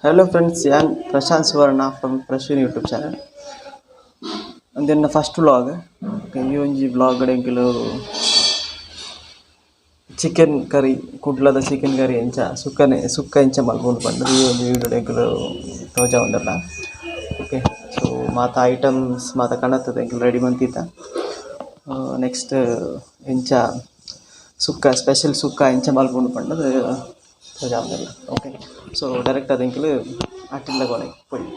Hello friends, ಯಾನ್ Prashanth Suvarna from Prashwin YouTube channel. ಅಂದೆನ್ನ first vlog. ಈ ಒಂಜಿ vlog ಎಂಕುಲು ಚಿಕನ್ ಕರಿ, ಕುಡ್ಲದ ಚಿಕನ್ ಕರಿ ಎಂಚ ಸುಕ್ಕನೆ ಸುಕ್ಕ ಎಂಚ ಮಲ್ಪೊಂದು ಪಂಡ ಈ ಒಂಜಿ ವೀಡಿಯೋ ಎಂಕುಲು ತೋಜಾವೊಂದುಲ್ಲ. ಓಕೆ, ಸೊ ಮಾತ ಐಟಮ್ಸ್ ಮಾತ ಕಣತ್ತದ ಎಂಕುಲು ರೆಡಿ ಮಂತಿತ್ತ. ನೆಕ್ಸ್ಟ್ ಎಂಚ ಸುಕ್ಕ ಸ್ಪೆಷಲ್ ಸುಕ್ಕ ಎಂಚ ಮಲ್ಪೊಂದು ಪಂಡದು ತೋಜಾವೊಂದುಲ್ಲ. ಓಕೆ, ಸೊ ಡೈರೆಕ್ಟ್ ಅದು ಎಂಕುಲು ಅಟ್ಟಿಲ್ಲ ಕೊನೆ ಪೋಯಿ.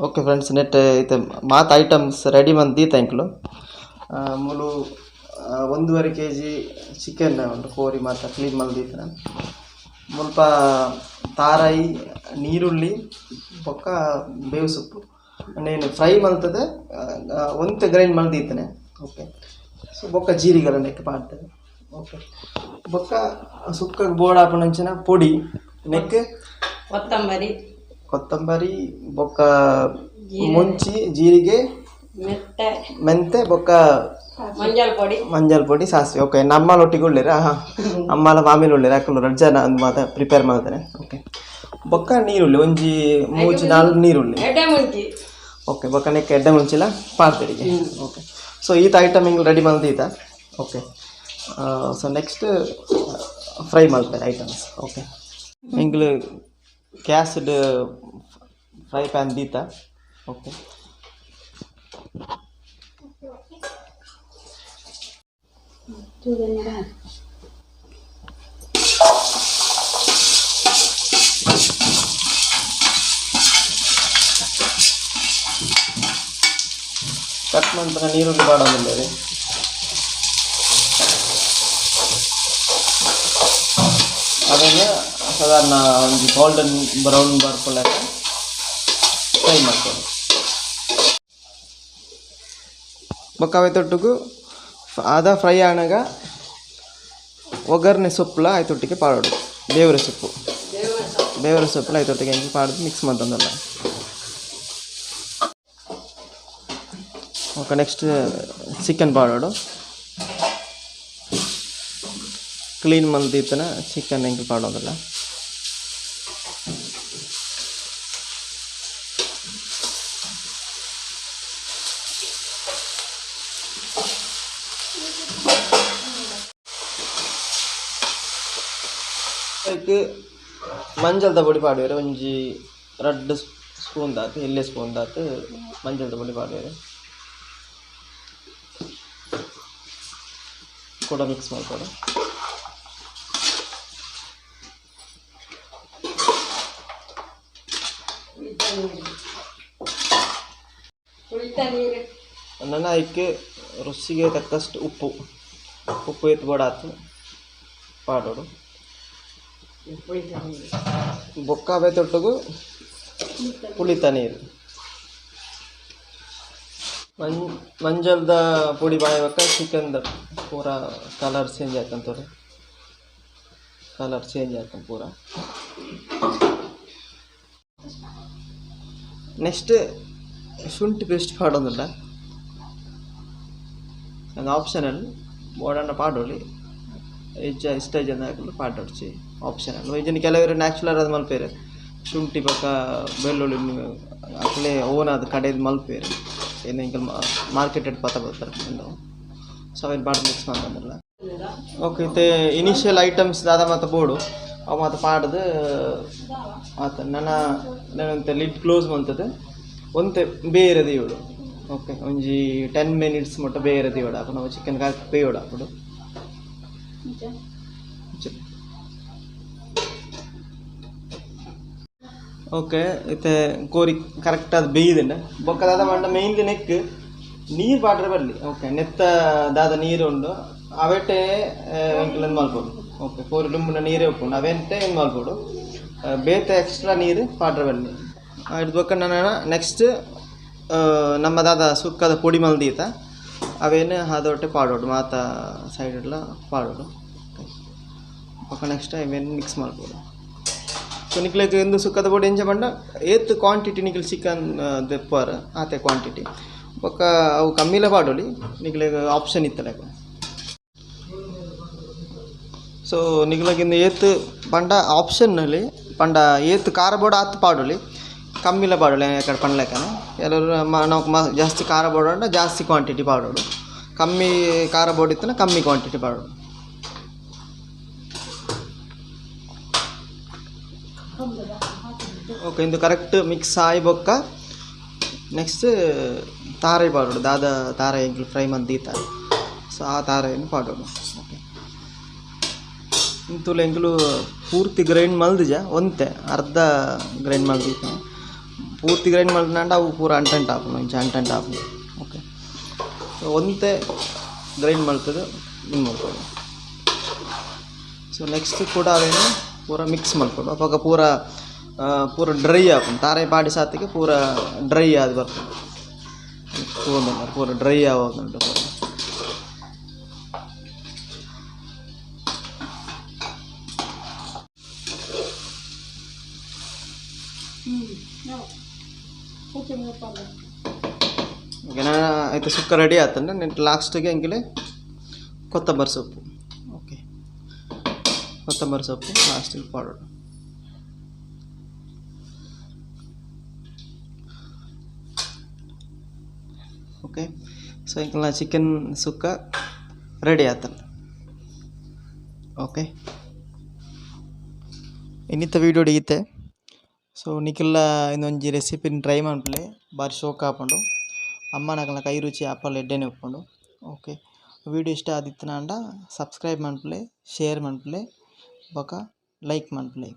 ಓಕೆ ಫ್ರೆಂಡ್ಸ್, ನೆಟ್ ಇತ್ತೆ ಮಾತ ಐಟಮ್ಸ್ ರೆಡಿ ಮಂತ್ ಎಂಕುಲು. ಮೂಲು 1.5 ಕೆಜಿ ಚಿಕನ್ ಉಂಡು, ಕೋರಿ ಮಾತ ಕ್ಲೀನ್ ಮಲ್ದೀತನ. ಮುಲ್ಪ ತಾರಾಯಿ, ನೀರುಳ್ಳಿ ಬೊಕ್ಕ ಬೇವು ಸೊಪ್ಪು ನೇನು ಫ್ರೈ ಮಲ್ತದೆ, ಒಂತೆ ಗ್ರೈಂಡ್ ಮಲ್ದೀತನೆ. ಓಕೆ, ಸೊ ಬೊಕ್ಕ ಜೀರಿಗೆಲ ನೆಕ್ ಪಾಡ್ತದೆ. ಓಕೆ, ಬೊಕ್ಕ ಸುಕ್ಕಗ್ ಬೋಡಾಪುನಂಚಿನ ಪೊಡಿ ನೆಕ್ ಕೊತ್ತಂಬರಿ, ಕೊತ್ತಂಬರಿ ಬೊಕ್ಕ ಮುಂಚಿ, ಜೀರಿಗೆ, ಮೆತ್ತೆ, ಮೆಂತೆ ಬೊಕ್ಕ ಮಂಜಲ್ ಪೊಡಿ, ಮಂಜಲ್ ಪೊಡಿ, ಸಾಸಿವೆ. ಓಕೆ, ನಮ್ಮಲ ಒಟ್ಟಿಗೆ ಉಳ್ಳೇರ, ಅಮ್ಮಲ ಮಾಮಿಲ ಉಳ್ಳೇರ, ಅಕುಲು ರಡ್ಡ್ ಜನ ಅಂದ್ ಮಾತ ಪ್ರಿಪೇರ್ ಮಾಡ್ತಾನೆ. ಓಕೆ, ಬೊಕ್ಕ ನೀರುಳ್ಳಿ ಒಂಜಿ ಮೂಜಿ ನಾಲ್ ನೀರುಳ್ಳಿ, ಎಡ್ಡೆ ಮುಂಚಿ. ಓಕೆ, ಬೊಕ್ಕ ನೆಕ್ ಎಡ್ಡೆ ಮುಂಚಿಲ ಪಾಡ್ತೆರಿಗೆ. ಓಕೆ, ಸೊ ಈತ ಐಟಮ್ ಹಿಂಗೆ ರೆಡಿ ಮಲ್ದೀತ. ಓಕೆ, ಸೊ ನೆಕ್ಸ್ಟ್ ಫ್ರೈ ಮಲ್ಪೆರೆ ಐಟಮ್ಸ್. ಓಕೆ, ಎಂಕ್ಲು ಗ್ಯಾಸ್ಡ್ ಫ್ರೈ ಪ್ಯಾನ್ ದೀತ. ಓಕೆ, ಕಟ್ ಮಂತನ ನೀರುಳ್ಳಿ ಪಾಡೊಂದುಲ್ಲೆರ್. ಅವೆನ್ ಸಾಧಾರಣ ಒಂಜಿ ಗೋಲ್ಡನ್ ಬ್ರೌನ್ ಬರ್ಪುಲೆಕ ಫ್ರೈ ಮಲ್ಪೊಡು. ಬೊಕ್ಕ ಅವೆತೊಟ್ಟುಗು ಅದ ಫ್ರೈ ಆನಗ ಒಗ್ಗರಣೆ ಸೊಪ್ಪುಲ ಐತೊಟ್ಟಿಗೆ ಪಾಡೊಡು. ಬೇವುರ ಸೊಪ್ಪು, ಬೇವುರ ಸೊಪ್ಪುಲ ಐತೊಟ್ಟಿಗೆ ಎಂಕ್ ಪಾಡ್ದು ಮಿಕ್ಸ್ ಮಂತೊಂದುಲ್ಲ. ಓಕೆ, ನೆಕ್ಸ್ಟ್ ಚಿಕನ್ ಪಾಡೊಡು. ಕ್ಲೀನ್ ಮಲ್ದಿತ್ತನ ಚಿಕನ್ ಎಂಕ್ ಪಾಡೊಂದುಲ್ಲ. ಐಕ್ ಮಂಜಲ್ದ ಪೊಡಿ ಪಾಡುವೆರ್. ಒಂಜಿ ರಡ್ಡ್ ಸ್ಪೂನ್ ದಾತ್, ಎಲ್ಯ ಸ್ಪೂನ್ ದಾತ್ ಮಂಜಲ್ದ ಪೊಡಿ ಪಾಡುವೆರ್. ಕೂಡ ಮಿಕ್ಸ್ ಮಲ್ಪೊಡು. ಪುಳಿತ ನೀರು. ನನ ಐಕ್ ರುಚಿಗೆ ತಕ್ಕಷ್ಟು ಉಪ್ಪು, ಉಪ್ಪು ಏತ್ ಬೋಡಾತ್ ಪಾಡೊಡು. ಪುಳಿತ ನೀರು. ಬೊಕ್ಕ ಅವೆತೊಟ್ಟುಗು ಪುಳಿತ ನೀರು. ಮಂಜಲ್ದ ಪೊಡಿ ಬಾಯ್ ಬೊಕ್ಕ ಚಿಕನ್ದ ಪೂರ ಕಲರ್ ಚೇಂಜ್ ಆತಂತೋರೆ, ಕಲರ್ ಚೇಂಜ್ ಆತಂತ ಪೂರ. ನೆಕ್ಸ್ಟ್ ಶುಂಠಿ ಪೇಸ್ಟ್ ಪಾಡೊಂದುಲ್ಲ. ಅದು ಆಪ್ಷನಲ್, ಬೋಡಾಂಡ ಪಾಡೊಲಿ, ಇಜ್ಜ ಇಷ್ಟ ಇಜ್ಜಂದಾಕುಲು ಪಾಡೊಡ್ಚಿ, ಆಪ್ಷನಲ್. ಇಜ್ಜಿಂಡ ಕೆಲವೆರ್ ನ್ಯಾಚುರಲ್ ಆದ್ ಮಲ್ಪೆರ್, ಶುಂಠಿ ಬೊಕ್ಕ ಬೆಳ್ಳುಳ್ಳಿ ಅಕ್ಲೆ ಓನ್ ಆದ್ ಕಡೆದ್ ಮಲ್ಪೆರ್. ಎಂಕಲ್ ಮಾರ್ಕೆಟ್ ಪತ ಬರ್ತಾರೆ. ಸೊ ಅವೆನ್ ಪಾಡ್ದ್ ಮಿಕ್ಸ್ ಮಲ್ತೊಂದುಲ್ಲ. ಓಕೆ, ಇತ್ತೆ ಇನಿಷಿಯಲ್ ಐಟಮ್ಸ್ ದಾದ ಮಾತ ಬೋಡು ಅವು ಮಾತ ಪಾಡ್ದು ಆತ. ನನ ಒಂತೆ ಲಿಡ್ ಕ್ಲೋಸ್ ಮಂತುದು ಒಂತೆ ಬೇರೆ ದೀವೊಡು. ಓಕೆ, ಒಂಜಿ 10 ಮಿನಿಟ್ಸ್ ಮುಟ್ಟ ಬೇರೆ ದೀವೊಡು. ಅಪುಂಡು ಅವು ಚಿಕನ್ ಕರೆಕ್ಟ್ ಬೇಯೋಡು ಅಪುಂಡು. ಓಕೆ, ಇತ್ತೆ ಕೋರಿ ಕರೆಕ್ಟ್ ಆದ್ ಬೇಯ್ದುಂಡು. ಬೊಕ್ಕ ದಾದ ಪಂಡ ಮೇನ್ಲಿ ನೆಕ್ ನೀರು ಪಾಡ್ರೆ ಬರಲಿ. ಓಕೆ, ನೆತ್ತ ದಾದ ನೀರು ಉಂಡು ಅವೆಟೆ ಎಂಕುಲು ಮಲ್ಪೊಡು. ಓಕೆ, ಕೋರಿ ದುಂಬುನ ನೀರೇ ಉಪ್ಪುಂಡು, ಅವೆಂತೆ ಏನು ಮಲ್ಪೊಡು, ಬೇತೆ ಎಕ್ಸ್ಟ್ರಾ ನೀರು ಪಾಡ್ರೆ ಬರಲಿ. ಅಯ್ದು ಬೊಕ್ಕ ನನ ನೆಕ್ಸ್ಟ್ ನಮ್ಮ ದಾದ ಸುಕ್ಕದ ಪೊಡಿ ಮಲ್ದೀತ ಅವೇನು ಅದೊಟ್ಟೆ ಪಾಡೊಡು, ಮಾತ ಸೈಡೆಲ್ಲ ಪಾಡೊಡು. ಬೊಕ್ಕ ನೆಕ್ಸ್ಟ್ ಅವೇನು ಮಿಕ್ಸ್ ಮಲ್ಪೊಡು. ಸೊ ನಿಕ್ಲೆಗ್ ಇಂದು ಸುಕ್ಕದ ಪೊಡಿ ಎಂಚ ಪಂಡ ಏತ್ ಕ್ವಾಂಟಿಟಿ ನಿಕ್ಲ್ ಚಿಕನ್ ದೆಪ್ಪರ್ ಆತೆ ಕ್ವಾಂಟಿಟಿ. ಬೊಕ್ಕ ಅವು ಕಮ್ಮಿಲ ಪಾಡೊಲಿ ನಿಕ್ಲೆಗ್ ಆಪ್ಷನ್ ಇತ್ತಲೆಕ. ಸೊ ನಿಕ್ಲೆಗ್ ಏತ್ ಪಂಡ ಆಪ್ಷನ್ನಲ್ಲಿ ಪಂಡ ಏತ್ ಖಾರ ಬೋಡ ಆತ್ ಪಾಡೊಲಿ ಕಮ್ಮಿಲ ಪಾಡೊಲಿ ಕಡೆ ಪನ್ಲೆಕನೆ. ಕೆಲವರು ನಮಕ್ ಜಾಸ್ತಿ ಖಾರ ಬೋಡಂಡ ಜಾಸ್ತಿ ಕ್ವಾಂಟಿಟಿ ಪಾಡೊಡು, ಕಮ್ಮಿ ಖಾರ ಬೋಡಿತ್ತನ ಕಮ್ಮಿ ಕ್ವಾಂಟಿಟಿ ಪಾಡೊಡು. ಓಕೆ, ಇಂದು ಕರೆಕ್ಟ್ ಮಿಕ್ಸ್ ಆಯಿ ಬೊಕ್ಕ ನೆಕ್ಸ್ಟ್ ತಾರೈ ಪಾಡೊಡು. ದಾದ ತಾರೈ ಎಂಕ್ಲು ಫ್ರೈ ಮಂತ್ ದೀತಾರೆ, ಸೊ ಆ ತಾರೈನ್ ಪಾಡೊಡು. ಓಕೆ, ಇಂತುಲ ಎಂಕ್ಲು ಪೂರ್ತಿ ಗ್ರೈಂಡ್ ಮಲ್ದಿಜ, ಒಂತೆ ಅರ್ಧ ಗ್ರೈಂಡ್ ಮಲ್ದೀತ. ಪೂರ್ತಿ ಗ್ರೈಂಡ್ ಮಲ್ದಿನಾಂಡ ಅವು ಪೂರ ಅಂಟಂಟ್ ಆಪುಂಡು, ಇಂಚ ಅಂಟಂಟ್ ಆಪುಂಡು. ಓಕೆ, ಸೊ ಒಂತೆ ಗ್ರೈಂಡ್ ಮಲ್ತದು ಇದು ಮಲ್ಪೊಡು. ಸೊ ನೆಕ್ಸ್ಟ್ ಕೂಡ ಅವೇನು ಪೂರ ಮಿಕ್ಸ್ ಮಲ್ಪೊಡು. ಅಪಗ ಪೂರ ಪೂರ ಡ್ರೈ ಆಪುಂಡು. ತಾರೈ ಪಾಡಿ ಸಾತಿಗೆ ಪೂರ ಡ್ರೈ ಆದ್ ಬರ್ತದೆ. ಪೂರ ಪೂರ ಡ್ರೈ ಆವೊಂದುಂಡು ಪೂರ. ಓಕೆ, ನಾನು ಆಯ್ತು ಸುಕ್ಕ ರೆಡಿ ಆತಂದ್ರೆ ನೆಟ್ ಲಾಸ್ಟಿಗೆ ಎಂಕಿಲೆ ಕೊತ್ತಂಬರಿ ಸೊಪ್ಪು. ಓಕೆ, ಕೊತ್ತಂಬರಿ ಸೊಪ್ಪು ಲಾಸ್ಟಿಗೆ ಪಾಡೋಡು. ಓಕೆ, ಸೊ ಎಂಕಲ್ನ ಚಿಕನ್ ಸುಕ್ಕ ರೆಡಿ ಆತಂಡ. ಓಕೆ, ಇನ್ನಿತ್ತ ವೀಡಿಯೋ ಈತೆ. ಸೊ ನಿಕ್ಲೆಲ ಇಂದೊಂಜಿ ರೆಸಿಪಿನ್ ಟ್ರೈ ಮನ್ಪುಲೆ, ಬಾರಿ ಶೋಕ್ ಆಪುಂಡು. ಅಮ್ಮನಕಲ್ನ ಕೈ ರುಚಿ ಆಪಲ್ ಎಡ್ಡೆನೆ ಉಪ್ಪುಂಡು. ಓಕೆ, ವೀಡಿಯೋ ಇಷ್ಟ ಆದಿತ್ತಿನಾಂಡ ಸಬ್ಸ್ಕ್ರೈಬ್ ಮನ್ಪುಲೆ, ಶೇರ್ ಮನ್ಪುಲೆ, ಬೊಕ ಲೈಕ್ ಮನ್ಪುಲೆ.